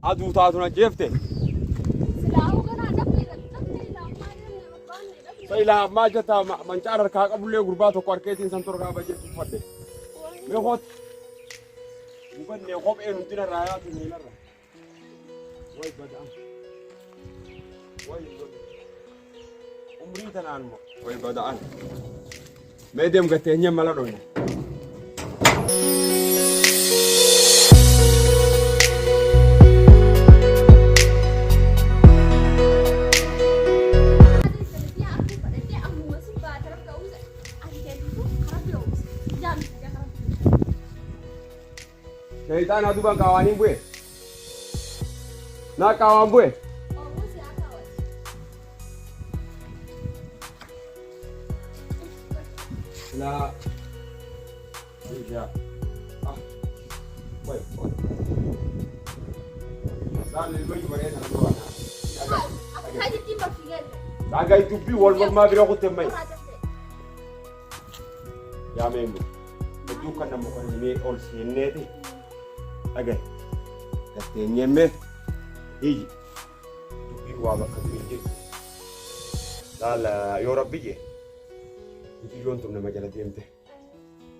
Aduu taatu na jeefte. Silaahuu ganaa dhabne dhabne ilaa ammaa jenne barbaanne dhabne. Sa ilaa ammaa jetta mancaan harkaa qabullee gurbaa tokko harkeetiin san torgaa bajeetti uffadhe. Mee koot. Gubannee kopheen hundina irraa yaatu miilarra. Way bada'an. Way way. Umrii tanaan moo. Way bada'an. Mee deem gatteenyee mala dhoyna. Shayxaanaa duubaan qaawaaniin bu'e. Naa qaawaan bu'e. Silaa. Ija. Ah. Way. Laal ilma ijoollee sana dura. Dhagaa dubbii wal mormaa bira kutte mai. Yaa meemu. Hedduu kan nama kan himee ol seenneeti. Dhagaa. Gatteenyeemmee. Iji. Dubbii waa bakka bu'in jirtu. Laal yoo rabbi jee. Mucayyoon tun nama jala deemte.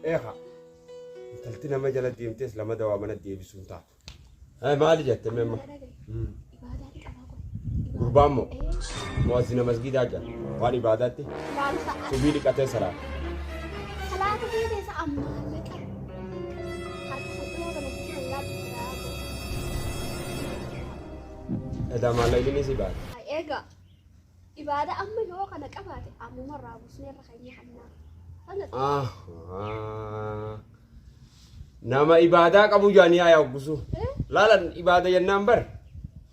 Eeha. Intalti nama jala deemtes lama dawaa mana deebisuun taatu. Maali jette meemma? Gurbaan moo? Mu'azzina masgiidaa jira. Waan ibaadaatti subii dhiqatee salaata. Salaata keessa ammaa laqa harka suphee kana jiran laatu. Edaa maallaqni si baate. Egaa ibaada amma yoo kana qabaate ammuma irraa buusnee irra kan nyaannaa. Nama ibaadaa qabu jaanii haa yaaggusu. Laalan ibaada jennaan bar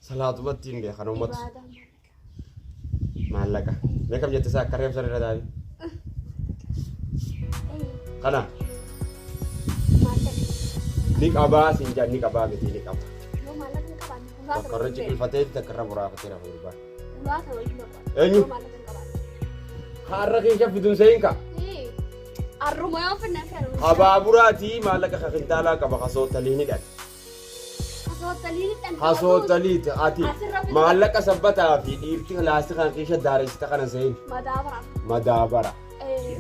salaatumatti hin beekan uummatu. Ibaadaa Maallaqa. Mee kam jette isaa akka reebsan irra taa'i. Kana maallaqa. Ni qabaa siin jaan ni qabaa miti ni qaba. Yoo maallaqa hin qabaanne ulaa Takka irra ciqilfatee takka irra boraafatee rafa gurbaa. Ulaa sana wajjin barbaada. Eenyu? Yoo maallaqa hin qabaanne. Har'a keessa fiduun seeyin ka. Arruma yoo finne fe'an. Habaaburaatii maallaqa ka kintaalaa qaba kasootalii ni dhan. Kasootaliin Kasootaliiti ati Asirra fidu. Maallaqa sabbataa fi dhiirti laastikaan keessa daaressita kana seeyin Madaabaraaf. madaabara.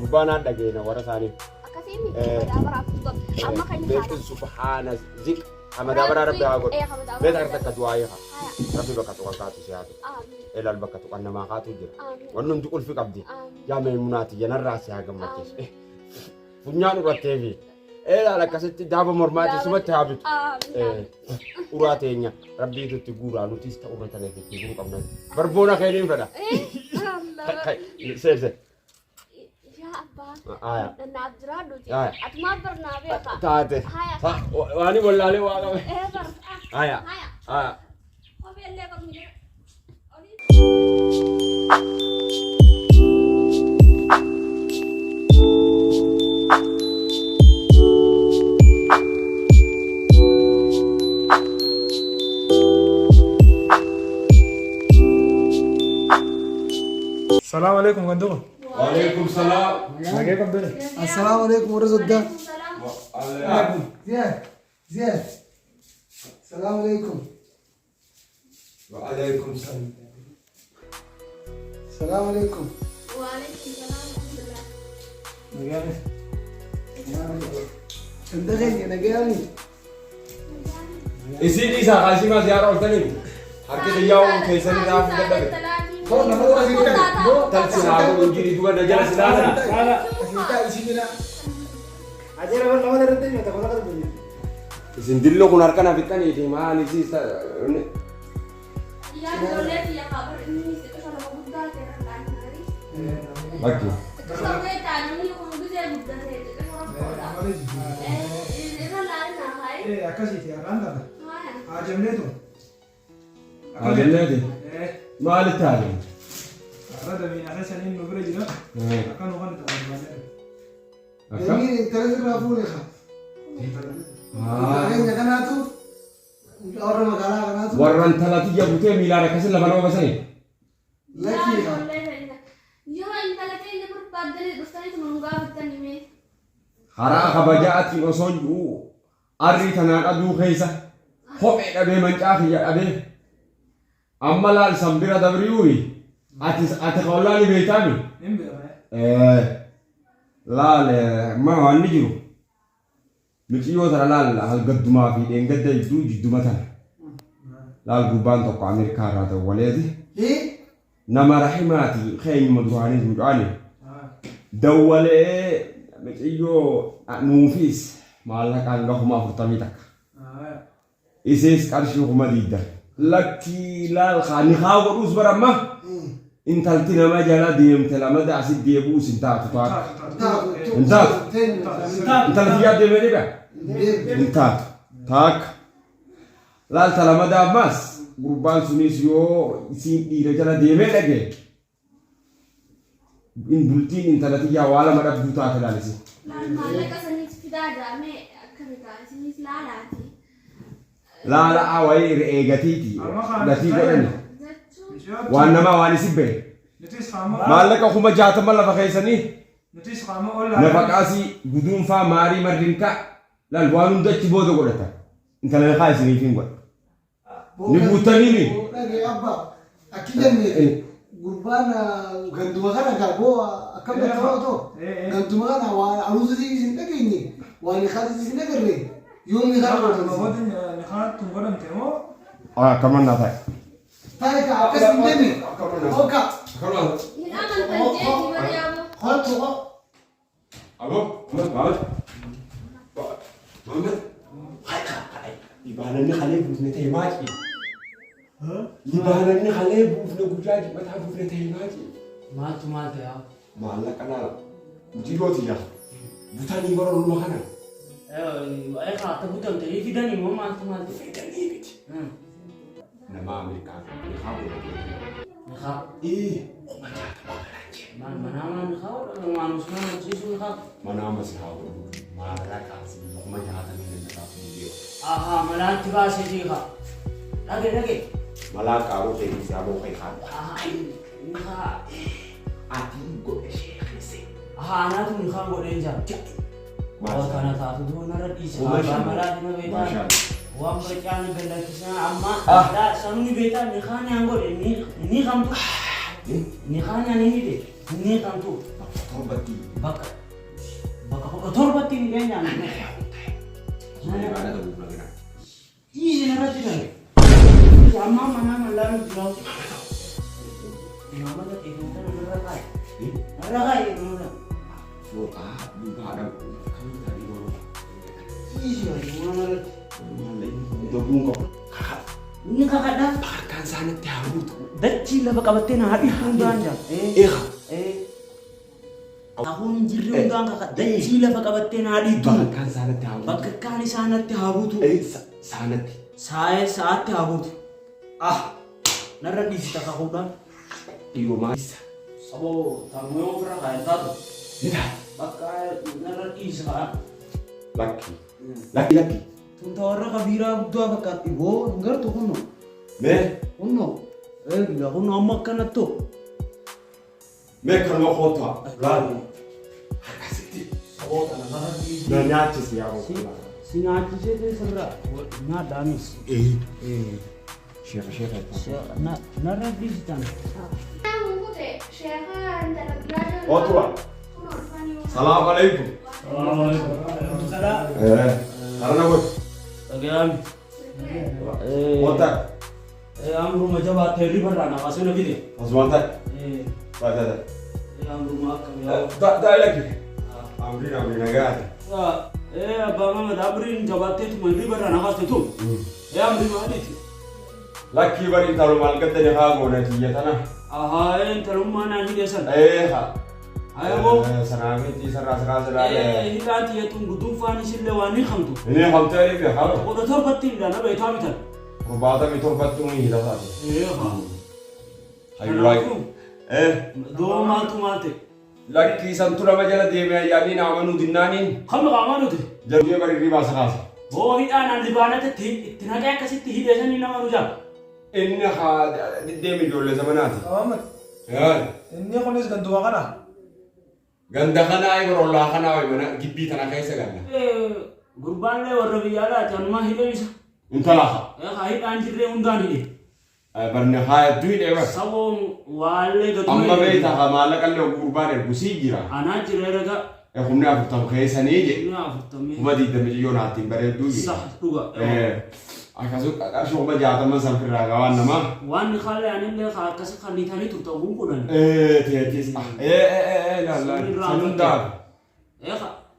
Gurbaan haa dhageena warra isaanii. Akkasiin madaabaraaf amma kan Beektin subhaana zik. Madaabara rabbi haa godhu. Mee takka takka du'aa haa. Rabbi bakka tuqan kaatu si haa tuqu. Amiin. Ilaal bakka tuqan namaa kaatu jira. Amiin. Wanni hundi qulfi qabdi. Amiin. Yaa meemunaati yanarraa si haa gammachiisu. Funyaan urattee fi. Ilaal akkasitti daaba mormaati sumatti haa bitu. Amiin. Uraa teenya rabbiitu itti guuraa nutis ta'u irra tana itti guuruu qabna. Barboona keeniin fedha. Seen seen. Yaa abbaa. Aya. Naaf jiraadhu. Aya. Atumaa bar naa beeka. Taate. Haya. Waani wallaalee waa qabe. Ee bar. Aya. Haya. Aya. Kophee illee qabni. السلام عليكم غندومة. Waalaikum salaam. نجاي قبلنا. السلام عليكم ورحمة الله. زياد زياد، السلام عليكم. Waalaikum salaam. السلام عليكم. وعليكم السلام ورحمة الله. نجاي. انت غني نجاني. Isin isaa kaasimaa ziyaara ooltanii harki xiyyaa'uun keessanii taa'uu dadhabe. Talsi haa godhu jirii duba na jala silaasa. لا أجل أول ما درت ما تقول لك. Isin dillo kun harka na fixanii fi maali siis Yaa ijoollee biyya kaabur inni xiqqoo nama guddaa ta'e kan ta'anii. Bakki. Xiqqoo ta'e namni kun gisee guddatee xiqqoo rakkoodha. Irra laalina hayi. إيه أكاسيتي أراندا. Haya. عجبنيتو. Agalleeti. إيه. Maali taate? هذا من أساس إنه برجله كانوا غنت على. Akka? جميل، انت لازم رافوني خا غني قناته ورا ما قالها قناته. Warra intala tiyya butee miilaan akkasin lafa nama basanii. لك Yaa فيها. ijoollee keenya. Yoo intala keenya barbaaddanii dhuftanii tuma nu gaafattanii mee. Karaa kabajaatiin osoo jiru arrii tanaan aduu keessa Kophee dhabee mancaa kiyya dhabee. Amma laal san bira dabriyuuyi. Atis ati qawlaa ni beektaami. Hin beeka. Laal ma waan ni jiru. Miciyyoo tana laal halgaddumaa fi dheengadda jidduu jidduma tana. Laal gurbaan tokko Ameerikaa irraa dawwaleeti. Nama rahimaati keenyuma duraaniis mucaani. Dawwalee miciyyoo nuufis maallaqa hanga 41,000. Isees qarshii 20,000. Lakkii laal kaa ni haa godhuus bara amma intalti nama jala deemte lamada asit deebi'uus hin taatu taatu. Hin taatu. Intala kiyyaa deemee deebi'a. Hin taatu. Taakka. Laal ta lamada ammaas gurbaan sunis yoo isiin dhiira jala deemee dhage in bultiin intala tiyyaa waa lama dhabduu taate laalisi. Laal maallaqa saniis fidaa jaamee akkami ta'a isinis laalaati. Laala wayii re'ee gatiiti gatii godhani. Jechuun Waan namaa waan isin bahe. Nutis qaama Maallaqa 60,000 lafa keessanii nutis qaama ollaa. nafaqaasii guduunfaa maarii marrinkaa laal waan hunda achi booda godhata. Intala naqaa isiniif hin godha. Ni guutanii mi? Dhagee abbaa akki jenne gurbaan ganduma kana garboo akkam beekamaa otoo ganduma kana waan aruusa isin dhageenye waan kaasa isin agarre yoomni kana godhatan. Namoonni nikaa tun godhamte moo Akkama naa ta'e. Taa'e akkas hin jenne. Oka. hin amantan jeeti bari aboo. Hotu. Abo, Maamad. Maamad. Libaananni kalee buufne ta'e maaci. Libaananni kalee buufne guyyaa jibbataa buufne ta'e maaci. Maaltu maal ta'e haa? Maallaqa laala. Muciyyoo tiyya. Butanii bara olma kana. Eegaa akka butamte ni fidanii moo maaltu maal ta'e? Fidanii miti. Nama Ameerikaa fi haa godhatee. Nikaa. Ee, 60,000 kanaan jee. Maal manaa maal nikaa godhame waan usmaan hojjeessu nikaa. Mana ammas haa godhu. Maallaqa 60,000 danda'a fi Ahaa malaatti baasee jiikaa. Dhage dhage. Malaa qaaruu ta'e isaa boo kee haa Ahaa nikaa. Ati godhe sheekise. Ahaa anaatu nikaa godheen jira. Waan kana taatu duu narra dhiise. Kuma Abbaa shan. malaati na beekaa. Maashaa. Waan barcaan gallakkisaa amma Ah. sanuu beekaa nikaan aan godhe ni kamtu. Nikaan ani hidhe ni kamtu. Bakka torbatti. Bakka bakka 17tti ni keenyaan. Suleebaana ta'uu nagana. Dhiisi narratti dha. Amma manaa mallaan jiraatu. Imaamata eegumsa narra kaaye. Narra kaaye eegumsa. Fooxaa duubaadha. Kamiin ta'ee yeroo. Dhiisi waan narratti. Doguun qabu. Inni kakadha. Harkaan isaanitti haa guutu. Dachii lafa qabattee na haadhiitu hundaan jira. Eega. Hafuun jirri hundaan kakadha. Dachii lafa qabattee na haadhiitu. Bakka isaanitti haa guutu. Bakka kaan isaanatti haa buutu. Saanatti. Saa'ee sa'aatti haa buutu. Ah! Narra dhiisi takakuudhaan. Dhiiroo maal? Saboo tammuu ofirra kaayan taatu. Ni ta'a. Bakka narra dhiisi kaa. Lakki. Lakki lakki. Tun ta warra kabiiraa guddaa fakkaatti. Boo hin gartu kunno. Mee. Kunno. Eegila kunno amma akkanattu. Mee kanuma kootaa. Laal. Akkasitti. Saboo tana narra dhiisi. Na nyaachisi yaa gooftaa. Si nyaachisee keessarra nyaadhaanis. Ee. Sheekha sheekha. Narra dhiisi tana. Naamu kute sheekha intala biraa jala. Otuwa. Kun olfanii. Salaam alaikum. Salaam. Harana godhu. Dhagayaan. Kootaa. Amruma jabaattee rifarraa na baasee na fide. Osmaan ta'i. Ta'i ta'i. Amruma akkam Ta'i ta'i lakki. Amriin amriin nagaati. yaa. Abbaa Mamad amriin jabaatteetuma rifarraa na baaste tun. Amri maaliiti? Lakkii bari intaluma algattani haa goone tiyya tana. Ahaa intalummaa naan hidhe sana. Ee haa. Ayaboo. Sanaafii sarraa sarraa sarraa. Hidhaan tiyyatuun guduunfaan isillee waan ni kamtu. Inni hamtee ni beekaa. 17tti hidhaa na beekaa bitan. 77tti ni hidha taate. Ee haa. Hayyuraa. Ee. Doo maaltu maal ta'e? Lakkii santu nama jala deeme ayyaanni na amanuu dinnaaniin. Kamni qaamaa nuti? Jalqabee bari riibaa isa kaasa. Boo hidhaan an libaanatti itti naqee akkasitti hidhee sanii nama nu jaa. Inni haa deeme ijoollee zamanaati. Muhammad. Inni kunis ganduma kana. Ganda kanaa yeroo ollaa kanaa mana gibbii tana keessa galla. Gurbaan illee warra biyya alaati anumaa hidheen isa. Intala haa. Haa hidhaan jirree hundaan hidhe. Barni haa hedduu hidhee bara. Saboo waallee gaduma. Amma beektaa haa maallaqa illee gurbaan ergu sii jira. Anaa jira raga. Humni 40 keessanii jedhe. Humni 40. 20,000 yoo naattiin bareedduu jedhe. Sax dhuga. Akkasuma qarshii 60,000 san firraa gawaan namaa. Waan kaalee anillee haa akkasi kannitanii turtan kun kudhan. Teetis. Laala. San hundaaf.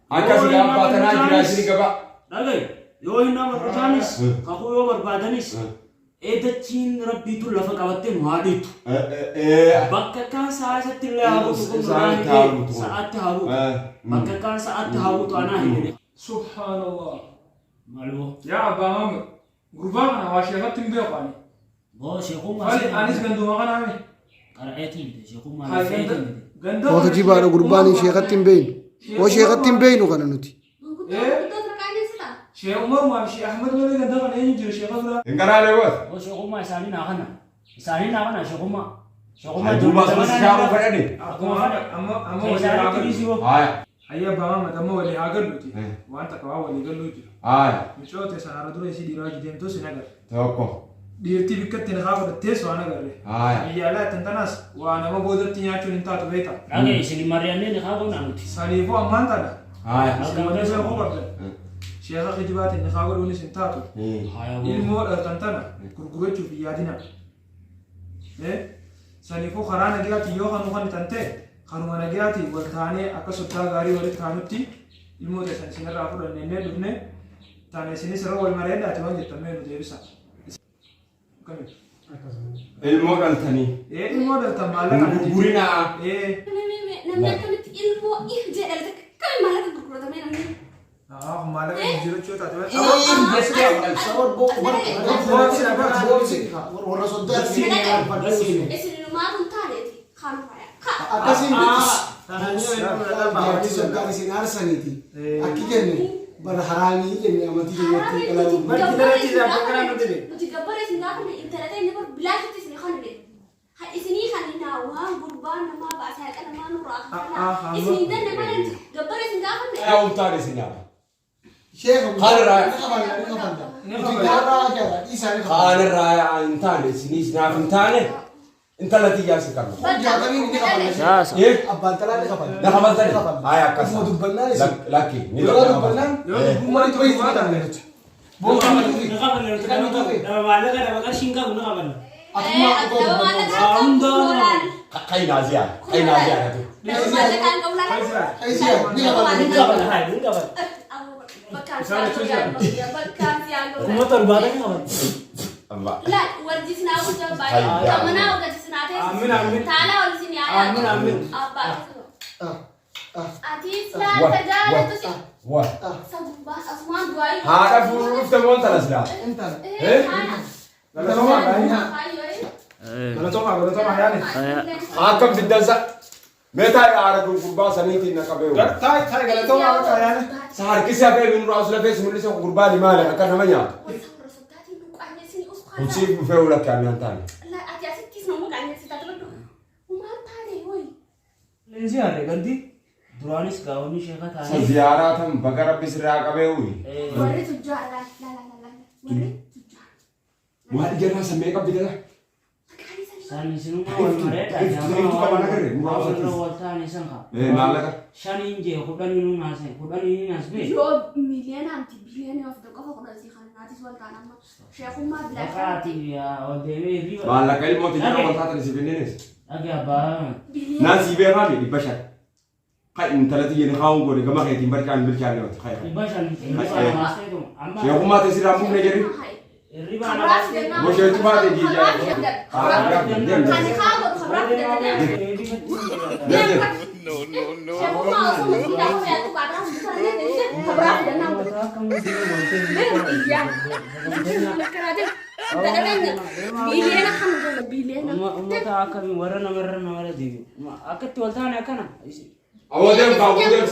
Akkas Yoo abbaa tanaa jira isin gaba. Dhagaye yoo hin nama dhufaanis kakuu yoo barbaadanis eedachiin rabbiitu lafa qabattee nu haa dhiittu. Bakka kaan sa'aatti illee haa buutu kun Sa'aatti haa buutu. Sa'aatti haa buutu. Bakka kaan sa'aatti haa buutu anaa hidhine. Subhanallah. Maaloo. Yaa abbaa Maamud, gurbaa kana waa sheekatti hin beeku ani. Boo sheekummaa. Fali anis ganduma kana mi. Qara'eetiin miti sheekummaa Haa ganda lafeetiin miti. ganda. Waa kijibaadha gurbaan sheekatti hin beeynu. Waa sheekatti hin beeynu kana nuti. Sheekh Umar fi Sheekh Ahmad malee ganda kana eenyu jira sheekha dura. Hin garaalee boos. Boo sheekummaa isaanii naa kana. Isaanii naa kana sheekummaa. Sheekummaa Duuba sun shaaruu fedhani. Akkuma kana amma amma walii haa Isaanitti gallu. dhiisii boo. Haaya. Hayya abbaa Maamad amma walii haa galluuti. Waan takka waan walii galluu jira. Haaya. Mucoo ta'e sanarra dura isii dhiiraa hojii deemtuu sin agarre. Tokko. Dhiirtii bikkatti na haa godhattees waan agarre. Haaya. Biyya alaa ittiin tanaas waa nama boodatti nyaachuun hin taatu beekta. Dhagaye isin mari'annee ni haa goonaa nuti. Saniifuu ammaan tana. Haaya. Isin wanni beekuu qabdan. Sheekha kijibaatiin ni haa godhuunis hin taatu. Haaya boo. Ilmoo dhaltan tana gurgurachuuf hin yaadina. Saniifuu karaa nagayaatiin yoo kanuu kan tan ta'e kanuma nagayaatiin wal taanee akka soddaa gaarii walitti taanutti ilmoo teessan isinirraa fudhanne innee dhufne tana isinis irra wal mareedhaati waan jettan mee nu deebisa. Akkami? Ilmoo dhaltanii. Ilmoo dhaltan maallaqa Hin gurgurinaa. Namni akkamitti ilmoo if jedhe dhalate akkamiin maallaqa gurguratamee namni. Maallaqa jijjiirachuu taate. Warra soddaatti. Isin maatu hin taaneeti kaan faaya. Akkasiin jaartii soddaan isin aarsaniiti. Akki jenne bara haraamii jenne amantii keenyatti dhalaa. Nuti gabbara isin gaafanne intala ta'e bara bilaashitti isin kanne. Isinii kan waan gurbaan namaa baasee haqa namaa nurraa kan isin hin danne malee gabbara isin gaafanne. Yaa ultaan isin yaa. Sheekha Kaan ni kaballa ni kaballa. Nuti gaarraa ajaa'ibaa dhiisaa ni kaballa. Kaan irraa hin taane isinis naaf hin taane intala tiyyaa si qabna. Jaatamiin ni kaballa. Saasa. Abbaan talaa ni kaballa. Na kabaltani? Haaya akkas. Akkuma dubbannaan isin. Lakki. Ni Yeroo dubbannaan Yoo dubbummaan uummanni itti baay'ee baatan. nuti. Boonsaa Ni qabanna nuti nama maallaqa nama qarshii hin qabu ni qabanna. Atuma otoo dubbannaan. Kainaaziyaa. Kainaaziyaa. Kaisiyaa ni kaballa. Ni qabanna haa ni qabanna. 70,000 ni qabanna. Amma. Wa. Haadha fuudhuu dhufte moo intala silaa? Intala. Galatoomaa galatoomaa yaani. Akkam fiddansa. Meetaa haadha gurbaa saniitiin na qabee. Taa'e taa'e galatoomaa bakka yaani. Sa harkisi hafee min raas lafee si mul'isa gurbaan maali akka nama nyaatu. Kun siif dhufee ulakki annaan taane. Leensi haadha gandi duraanis gaa'onni sheeka Sa taa'anii. ziyaaraa tan baga rabbi sirraa qabee uyi. Warri tujjaa laal laal laal warri tujjaa. Maal ijannaa sammee qabdi dala? Isaan isinuma wal mareedha. Warra wal taane san haa. Maallaqa. Shaniin jee kudhanii naasee kudhanii naas bee. Yoo miiliyoonaa miti biliyoonii of qofa kudhan si kan naatis wal ta'an amma sheekummaa Bakka bilaashaa ati ol deemee hirriba. Maallaqa ilmooti jala wal taatan si finninis. Dhage abbaa. Naan sii beekaami 500. Kai intala tiyya ni kaa'uun godhe gama keetiin barcaan bilchaanne wati. Kai. 500 hirriba naasee kun amma. Sheekummaa ta'e sirraa mufne jedhi. Hirriba naasee. Bosheetu baate jiijaa. Kan haa godhu kabraa fidatanii. Sheekummaa osoo masjiidaa osoo yaaddu qaadraa hundisanii kabraa fidannaa. Biliyoona kan biliyoona. Uummata akkamii warra namarra namarra deebi'u. Akkatti wal taane akkana. Awwadeem kaawwadeem.